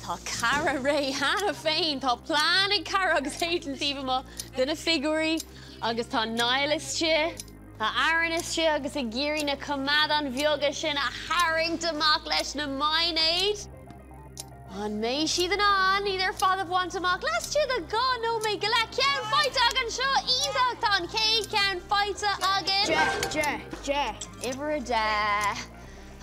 Tá Cara réidh cheana féin. Tá plean ag Cara agus Aidan taobh amuigh de na figiúirí agus tá Niall istigh, tá Aaron istigh agus ag iarraidh na coimeádáin bheaga sin a tharraingt amach leis na maighnéid. An mbeidh siad in ann iad ar fad a bhaint amach laistigh de 2 nóiméad go leith? Ceann faighte againn seo! Iontach! Tá an chéad cheann faighte againn! 10, 10, 10. Uimhir 10.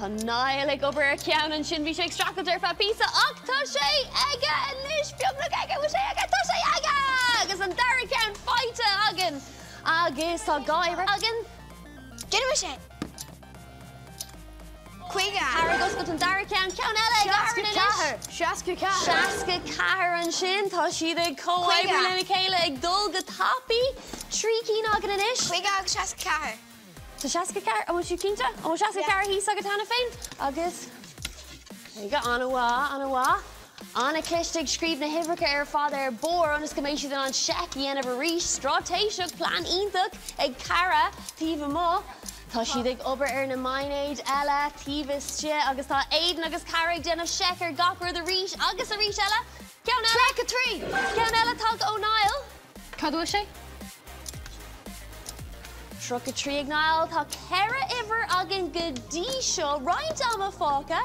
Tá Niall ag obair ar cheann ansin. Bhí sé ag streachailt ar feadh píosa ach tá sé aige anois! Beagnach aige! Bhfuil sé aige? Tá sé aige! Agus an dara ceann faighte againn! Agus tá 2 uimhir againn. Déanfaidh sé. 50. Cara ag oscailt an dara ceann, ceann eile ag Aaron anois. 64. 64 ansin. Tá siad ag comhoibriú lena chéile, ag dul go tapaidh. 3 cinn againn anois. 50 agus 64. Tá 64, an bhfuil tú cinnte? An bhfuil 64 thíos agat cheana féin? Agus 50, an-mhaith, an-mhaith. An-chliste ag scríobh na huimhreacha ar fad ar bord ionas go mbeidh siad in ann seic a dhéanamh arís. Straitéiseach, plean iontach ag Cara taobh amuigh. Tá siad ag obair ar na maighnéid eile taobh istigh agus tá Aidan agus Cara ag déanamh seic ar gach rud arís agus arís eile. Ceann eile. 33! Ceann eile tagtha ó Niall. Cad bhfuil sé? 33 ag Niall. Tá 4 uimhir againn go dtí seo. Roinnt ama fágtha.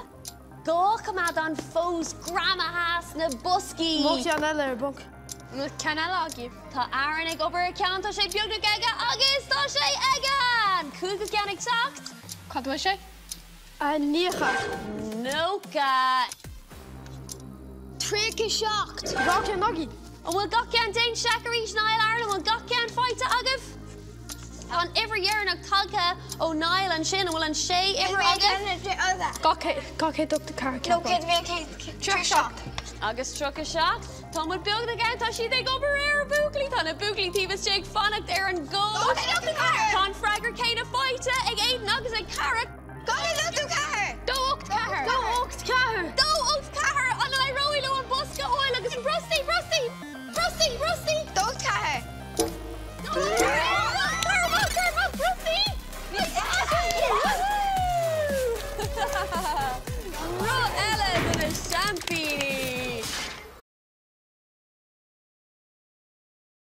2 choimeádán fós greamaithe sna boscaí. Mo cheann eile ar bun. An bhfuil ceann eile agaibh? Tá Aaron ag obair ar cheann, tá sé beagnach aige agus tá sé aige! An cúigiú ceann ag teacht. Cad bhfuil sé? 90. 90. 37. 2 ceann againn. An bhfuil gach ceann? Déan seic arís, Niall, Aaron, an bhfuil gach ceann faighte agaibh? Tá an uimhir dheireanach tagtha ó Niall ansin, an bhfuil an sé uimhir agaibh? 284 ceann. 37. Agus 37. Tá muid beagnach ann, tá siad ag obair ar a buachaillí, tá na buachaillí taobh istigh ag fanacht ar an gcód.